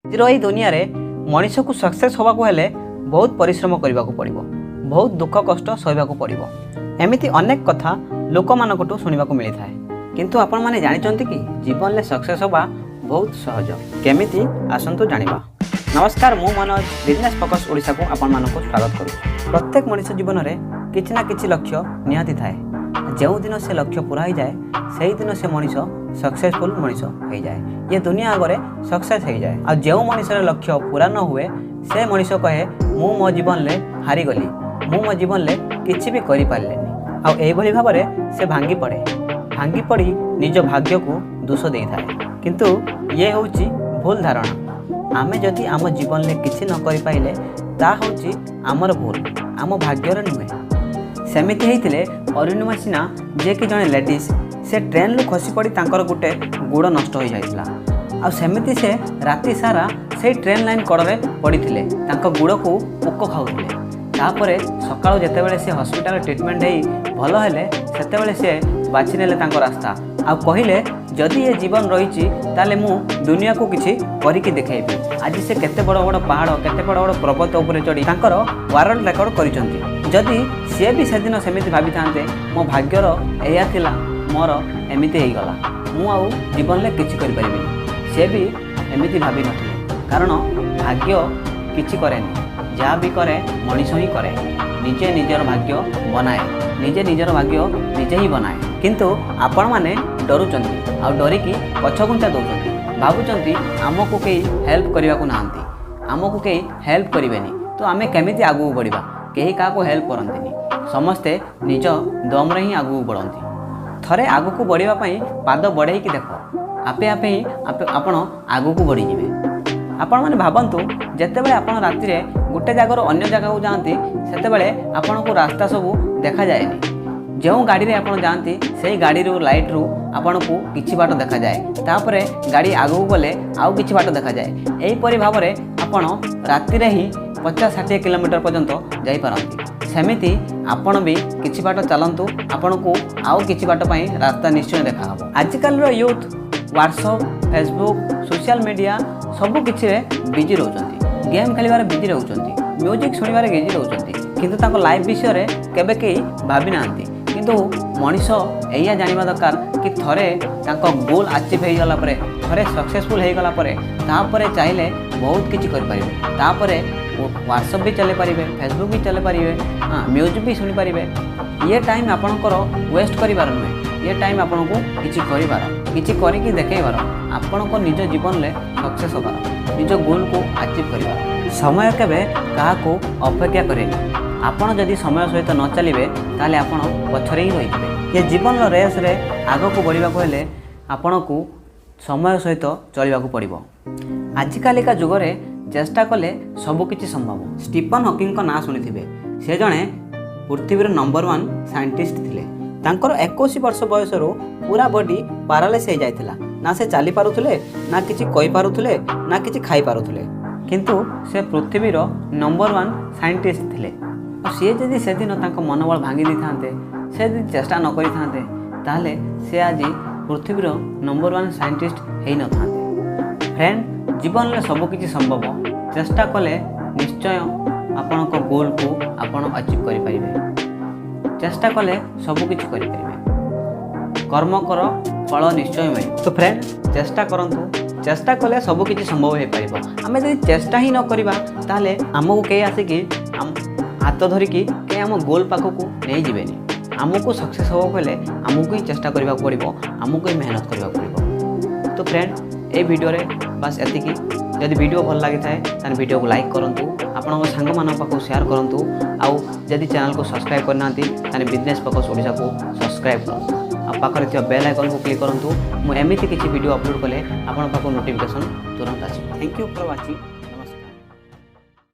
ଆଜିର ଏଇ ଦୁନିଆରେ ମଣିଷକୁ ସକ୍ସେସ୍ ହେବାକୁ ହେଲେ ବହୁତ ପରିଶ୍ରମ କରିବାକୁ ପଡ଼ିବ, ବହୁତ ଦୁଃଖ କଷ୍ଟ ସହିବାକୁ ପଡ଼ିବ। ଏମିତି ଅନେକ କଥା ଲୋକମାନଙ୍କଠୁ ଶୁଣିବାକୁ ମିଳିଥାଏ। କିନ୍ତୁ ଆପଣମାନେ ଜାଣିଛନ୍ତି କି ଜୀବନରେ ସକ୍ସେସ୍ ହେବା ବହୁତ ସହଜ? କେମିତି, ଆସନ୍ତୁ ଜାଣିବା। ନମସ୍କାର, ମୁଁ ମନୋଜ, ବିଜନେସ୍ ଫୋକସ୍ ଓଡ଼ିଶାକୁ ଆପଣମାନଙ୍କୁ ସ୍ୱାଗତ କରୁଛି। ପ୍ରତ୍ୟେକ ମଣିଷ ଜୀବନରେ କିଛି ନା କିଛି ଲକ୍ଷ୍ୟ ନିହାତି ଥାଏ। ଯେଉଁଦିନ ସେ ଲକ୍ଷ୍ୟ ପୂରା ହୋଇଯାଏ, ସେଇଦିନ ସେ ମଣିଷ ସକ୍ସେସଫୁଲ୍ ମଣିଷ ହେଇଯାଏ, ଇଏ ଦୁନିଆ ଆଗରେ ସକ୍ସେସ୍ ହେଇଯାଏ। ଆଉ ଯେଉଁ ମଣିଷର ଲକ୍ଷ୍ୟ ପୂରା ନ ହୁଏ, ସେ ମଣିଷ କହେ, "ମୁଁ ମୋ ଜୀବନରେ ହାରିଗଲି, ମୁଁ ମୋ ଜୀବନରେ କିଛି ବି କରିପାରିଲିନି।" ଆଉ ଏଇଭଳି ଭାବରେ ସେ ଭାଙ୍ଗି ପଡ଼େ। ଭାଙ୍ଗି ପଡ଼ି ନିଜ ଭାଗ୍ୟକୁ ଦୋଷ ଦେଇଥାଏ। କିନ୍ତୁ ଇଏ ହେଉଛି ଭୁଲ ଧାରଣା। ଆମେ ଯଦି ଆମ ଜୀବନରେ କିଛି ନ କରିପାରିଲେ, ତାହା ହେଉଛି ଆମର ଭୁଲ, ଆମ ଭାଗ୍ୟର ନୁହେଁ। ସେମିତି ହେଇଥିଲେ ଅରୁଣିମା ସିହ୍ନା, ଯିଏକି ଜଣେ ଲେଡ଼ିଜ୍, ସେ ଟ୍ରେନ୍ରୁ ଖସି ପଡ଼ି ତାଙ୍କର ଗୋଟେ ଗୋଡ଼ ନଷ୍ଟ ହୋଇଯାଇଥିଲା। ଆଉ ସେମିତି ସେ ରାତି ସାରା ସେଇ ଟ୍ରେନ୍ ଲାଇନ୍ କଡ଼ରେ ପଡ଼ିଥିଲେ, ତାଙ୍କ ଗୋଡ଼କୁ ପୋକ ଖାଉଥିଲେ। ତାପରେ ସକାଳୁ ଯେତେବେଳେ ସେ ହସ୍ପିଟାଲରେ ଟ୍ରିଟମେଣ୍ଟ ହେଇ ଭଲ ହେଲେ, ସେତେବେଳେ ସେ ବାଛି ନେଲେ ତାଙ୍କ ରାସ୍ତା ଆଉ କହିଲେ, "ଯଦି ଏ ଜୀବନ ରହିଛି, ତାହେଲେ ମୁଁ ଦୁନିଆକୁ କିଛି କରିକି ଦେଖାଇବି।" ଆଜି ସେ କେତେ ବଡ଼ ବଡ଼ ପାହାଡ଼, କେତେ ବଡ଼ ବଡ଼ ପର୍ବତ ଉପରେ ଚଢ଼ି ତାଙ୍କର ୱାର୍ଲଡ ରେକର୍ଡ଼ କରିଛନ୍ତି। ଯଦି ସିଏ ବି ସେଦିନ ସେମିତି ଭାବିଥାନ୍ତେ, "ମୋ ଭାଗ୍ୟର ଏଇଆ ଥିଲା, ମୋର ଏମିତି ହେଇଗଲା, ମୁଁ ଆଉ ଜୀବନରେ କିଛି କରିପାରିବିନି", ସିଏ ବି ଏମିତି ଭାବିନଥିଲେ। କାରଣ ଭାଗ୍ୟ କିଛି କରେନି, ଯାହା ବି କରେ ମଣିଷ ହିଁ କରେ। ନିଜେ ନିଜର ଭାଗ୍ୟ ବନାଏ, ନିଜେ ନିଜର ଭାଗ୍ୟ ନିଜେ ହିଁ ବନାଏ। କିନ୍ତୁ ଆପଣମାନେ ଡରୁଛନ୍ତି ଆଉ ଡରିକି ପଛଘୁଞ୍ଚା ଦେଉଛନ୍ତି। ଭାବୁଛନ୍ତି ଆମକୁ କେହି ହେଲ୍ପ କରିବାକୁ ନାହାନ୍ତି, ଆମକୁ କେହି ହେଲ୍ପ କରିବେନି, ତ ଆମେ କେମିତି ଆଗକୁ ବଢ଼ିବା? କେହି କାହାକୁ ହେଲ୍ପ କରନ୍ତିନି। ସମସ୍ତେ ନିଜ ଦମରେ ହିଁ ଆଗକୁ ବଢ଼ନ୍ତି। ଥରେ ଆଗକୁ ବଢ଼ିବା ପାଇଁ ପାଦ ବଢ଼େଇକି ଦେଖ, ଆପେ ଆପେ ହିଁ ଆପଣ ଆଗକୁ ବଢ଼ିଯିବେ। ଆପଣମାନେ ଭାବନ୍ତୁ, ଯେତେବେଳେ ଆପଣ ରାତିରେ ଗୋଟେ ଜାଗାରୁ ଅନ୍ୟ ଜାଗାକୁ ଯାଆନ୍ତି, ସେତେବେଳେ ଆପଣଙ୍କୁ ରାସ୍ତା ସବୁ ଦେଖାଯାଏନି। ଯେଉଁ ଗାଡ଼ିରେ ଆପଣ ଯାଆନ୍ତି, ସେଇ ଗାଡ଼ିରୁ ଲାଇଟ୍ରୁ ଆପଣଙ୍କୁ କିଛି ବାଟ ଦେଖାଯାଏ। ତାପରେ ଗାଡ଼ି ଆଗକୁ ଗଲେ ଆଉ କିଛି ବାଟ ଦେଖାଯାଏ। ଏହିପରି ଭାବରେ ଆପଣ ରାତିରେ ହିଁ 50-60 କିଲୋମିଟର ପର୍ଯ୍ୟନ୍ତ ଯାଇପାରନ୍ତି। ସେମିତି ଆପଣ ବି କିଛି ବାଟ ଚାଲନ୍ତୁ, ଆପଣଙ୍କୁ ଆଉ କିଛି ବାଟ ପାଇଁ ରାସ୍ତା ନିଶ୍ଚୟ ଦେଖାହେବ। ଆଜିକାଲିର youth WhatsApp, Facebook, social media ସବୁ କିଛିରେ ବିଜି ରହୁଛନ୍ତି। ଗେମ୍ ଖେଳିବାରେ ବିଜି ରହୁଛନ୍ତି, ମ୍ୟୁଜିକ୍ ଶୁଣିବାରେ ବିଜି ରହୁଛନ୍ତି, କିନ୍ତୁ ତାଙ୍କ ଲାଇଫ୍ ବିଷୟରେ କେବେ କେହି ଭାବି ନାହାନ୍ତି। କିନ୍ତୁ ମଣିଷ ଏଇଆ ଜାଣିବା ଦରକାର କି ଥରେ ତାଙ୍କ ଗୋଲ୍ ଆଚିଭ୍ ହେଇଗଲା ପରେ, ଥରେ ସକ୍ସେସଫୁଲ୍ ହେଇଗଲା ପରେ, ତାପରେ ଚାହିଁଲେ ବହୁତ କିଛି କରିପାରିବେ। ତାପରେ ହ୍ୱାଟ୍ସଅପ୍ ବି ଚଲେଇ ପାରିବେ, ଫେସବୁକ୍ ବି ଚଲେଇ ପାରିବେ, ହଁ, ମ୍ୟୁଜିକ୍ ବି ଶୁଣିପାରିବେ। ଇଏ ଟାଇମ୍ ଆପଣଙ୍କର ୱେଷ୍ଟ କରିବାର ନୁହେଁ। ଇଏ ଟାଇମ୍ ଆପଣଙ୍କୁ କିଛି କରିବାର, କିଛି କରିକି ଦେଖେଇବାର, ଆପଣଙ୍କ ନିଜ ଜୀବନରେ ସକ୍ସେସ୍ ହେବାର, ନିଜ ଗୋଲ୍କୁ ଆଚିଭ୍ କରିବାର। ସମୟ କେବେ କାହାକୁ ଅପେକ୍ଷା କରେନି। ଆପଣ ଯଦି ସମୟ ସହିତ ନ ଚାଲିବେ, ତାହେଲେ ଆପଣ ପଛରେ ହିଁ ରହିଯିବେ। ଏ ଜୀବନର ରେସ୍ରେ ଆଗକୁ ବଢ଼ିବାକୁ ହେଲେ ଆପଣଙ୍କୁ ସମୟ ସହିତ ଚଳିବାକୁ ପଡ଼ିବ। ଆଜିକାଲିକା ଯୁଗରେ ଚେଷ୍ଟା କଲେ ସବୁକିଛି ସମ୍ଭବ। ଷ୍ଟିଫନ୍ ହକିଂଙ୍କ ନାଁ ଶୁଣିଥିବେ। ସେ ଜଣେ ପୃଥିବୀର ନମ୍ବର ୱାନ୍ ସାଇଣ୍ଟିଷ୍ଟ ଥିଲେ। ତାଙ୍କର 21 ବର୍ଷ ବୟସରୁ ପୁରା ବଡି ପାରାଲାଇସ୍ ହେଇଯାଇଥିଲା। ନା ସେ ଚାଲିପାରୁଥିଲେ, ନା କିଛି କହିପାରୁଥିଲେ, ନା କିଛି ଖାଇପାରୁଥିଲେ। କିନ୍ତୁ ସେ ପୃଥିବୀର ନମ୍ବର ୱାନ୍ ସାଇଣ୍ଟିଷ୍ଟ ଥିଲେ। ଆଉ ସିଏ ଯଦି ସେଦିନ ତାଙ୍କ ମନୋବଳ ଭାଙ୍ଗି ଦେଇଥାନ୍ତେ, ସେ ଯଦି ଚେଷ୍ଟା ନ କରିଥାନ୍ତେ, ତାହେଲେ ସେ ଆଜି ପୃଥିବୀର ନମ୍ବର ୱାନ୍ ସାଇଣ୍ଟିଷ୍ଟ ହେଇନଥାନ୍ତେ। ଫ୍ରେଣ୍ଡ, ଜୀବନରେ ସବୁକିଛି ସମ୍ଭବ। ଚେଷ୍ଟା କଲେ ନିଶ୍ଚୟ ଆପଣଙ୍କ ଗୋଲ୍କୁ ଆପଣ ଆଚିଭ୍ କରିପାରିବେ। ଚେଷ୍ଟା କଲେ ସବୁକିଛି କରିପାରିବେ। କର୍ମ କର, ଫଳ ନିଶ୍ଚୟ ମିଳିବ। ତ ଫ୍ରେଣ୍ଡ, ଚେଷ୍ଟା କରନ୍ତୁ। ଚେଷ୍ଟା କଲେ ସବୁକିଛି ସମ୍ଭବ ହୋଇପାରିବ। ଆମେ ଯଦି ଚେଷ୍ଟା ହିଁ ନ କରିବା, ତାହେଲେ ଆମକୁ କେହି ଆସିକି ହାତ ଧରିକି କେହି ଆମ ଗୋଲ୍ ପାଖକୁ ନେଇଯିବେନି। ଆମକୁ ସକ୍ସେସ୍ ହେବାକୁ ହେଲେ ଆମକୁ ହିଁ ଚେଷ୍ଟା କରିବାକୁ ପଡ଼ିବ, ଆମକୁ ହିଁ ମେହନତ କରିବାକୁ ପଡ଼ିବ। ତ ଫ୍ରେଣ୍ଡ, ଏଇ ଭିଡ଼ିଓରେ ବାସ୍ ଏତିକି। ଯଦି ଭିଡ଼ିଓ ଭଲ ଲାଗିଥାଏ, ତାହେଲେ ଭିଡ଼ିଓକୁ ଲାଇକ୍ କରନ୍ତୁ, ଆପଣଙ୍କ ସାଙ୍ଗମାନଙ୍କ ପାଖକୁ ସେୟାର କରନ୍ତୁ। ଆଉ ଯଦି ଚ୍ୟାନେଲକୁ ସବସ୍କ୍ରାଇବ୍ କରିନାହାନ୍ତି, ତାହେଲେ ବିଜନେସ୍ ଫୋକସ୍ ଓଡ଼ିଶାକୁ ସବସ୍କ୍ରାଇବ୍ କରନ୍ତୁ ଆଉ ପାଖରେ ଥିବା ବେଲ୍ ଆଇକନ୍କୁ କ୍ଲିକ୍ କରନ୍ତୁ। ମୁଁ ଏମିତି କିଛି ଭିଡ଼ିଓ ଅପଲୋଡ଼ କଲେ ଆପଣଙ୍କ ପାଖକୁ ନୋଟିଫିକେସନ୍ ତୁରନ୍ତ ଆସିବ। Thank you for watching.